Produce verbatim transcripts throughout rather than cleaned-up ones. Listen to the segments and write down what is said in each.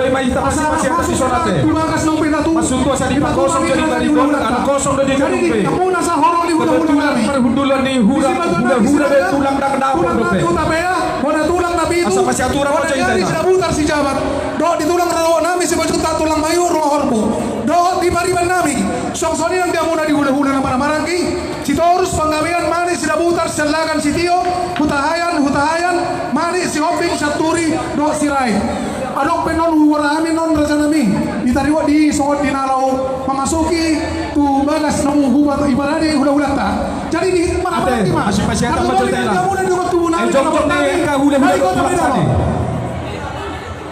Boi ma hita masipaseat tu bagas na umpena tu. Masutua sadi pangkosong jadi barigon, ala kosong do di hita. Jadi di hamuna sahorong ni hulahula nami. Parhundulan ni hula, hulahula do tulang dakdanak dope. Hutapea, bona tulang na pitu. Asa masiaturan ma jo hita. Sidabutar Sijabat. Dohot di tulang rorobot nami Sibojuntak, tulang Mayu, Rumahorbo. Dohot di pariban nami. Songon songon i nang di hamuna di hulahula na marhahamaranggi. Sitorus, Panggabean, Manik, Sidabutar, Siallagan, Sitio, Hutahaean, Hutahaean, Manik, Sihombing, Sianturi dohot Sirait. Adong pe non huboan hami non raja nami. Di tarigot di songon di na laho mamasuki tu bagas na huba iparade hulahulanta. Jadi di marhahamaranggi ma. Masipaseat ma jo hita. Jongjong ni angka hulahula.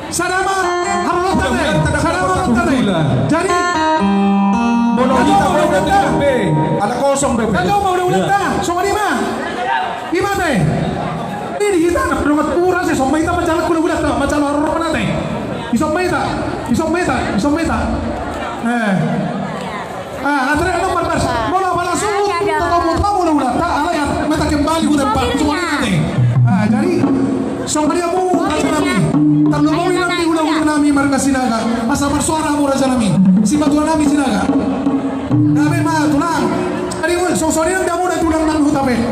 Sada ma haroroan ta, sada ma haroroan ta. Jadi molo hita hulahulanta, ala kosong dope. Songon i ma. I ma ate. Di hita na dongan ura, dison ma hita manjalo hulahulanta, manjalo haroroan ate. Dison ma hita. Dison ma hita. Dison ma hita. Eh. Ah, ate, nomor pas. Molo pala suhut tatomu-tomu hulahulanta, alai ma hita kembali tu tempat. Songon i ate. Ah, jadi songon i hamu raja nami. Tarlumobi nang di hulahula nami marga Sinaga. Asa marsoara hamu raja nami. Simatua nami Sinaga. Gabe ma tulang. Jadi songon i nang di hamuna tulang nang Hutapea.